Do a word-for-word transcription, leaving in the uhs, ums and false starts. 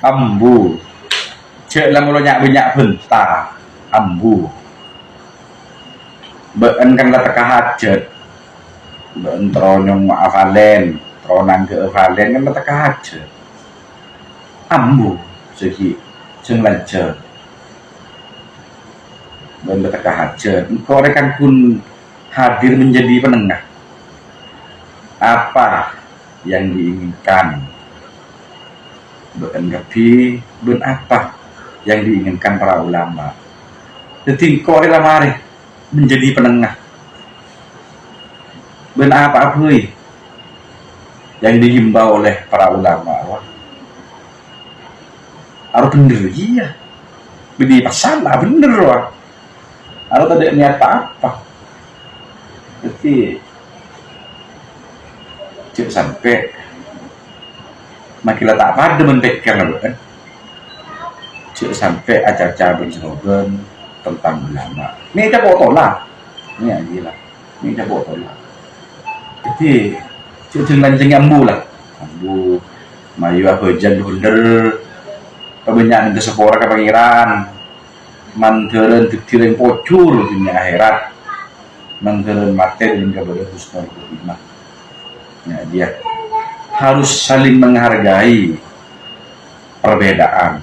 Ambu. Jhâ' la molo nya'-bânnya' bânta. Ambu. Bâ'ân kan la tekka hajhât. Bâ'ân terro nyongngo'a valen, terro nangghâ'â valen kan la tekka hajhât. Ambu, sè ghi' jhâng lanjhâng. Bâ'ân la tekka hajhât. Engko' rè kan pon hadir menjadi penengah. Apa yang diinginkan bâ'ân kabbhi, bân apa yang diinginkan para ulama. Dhâddhi engko' rè la marè menjadi penengah. Bân apa'a bhâi yang dihimbau oleh para ulama, wah. Harus bhender, iyâ. Bânnè pasal la bhender, wah. Harus tadâ' niat apa-apa. Dhâddhi, jhâ' sampè' makkè la ta' padâ bân pèkkèr, kan. Jhâ' sampè' acaca bân sè robân tentang ulama. Mè' capo' tola'. Mè' gila. Mè' capo' tola'. Dhâddhi, jhâ' jhâng-lanjhâng ambu la. Ambu, mayu abhâjâng bhender. Pabânnya'an ghâ' sapora ka Pangèran. Mandhârân dhâddhi rèng pojhur dhunnya akhèrat. Mandhârân matè dhâlem kabâdâ'ân husnul khotimah. Nah, dia harus saling menghargai perbedaan.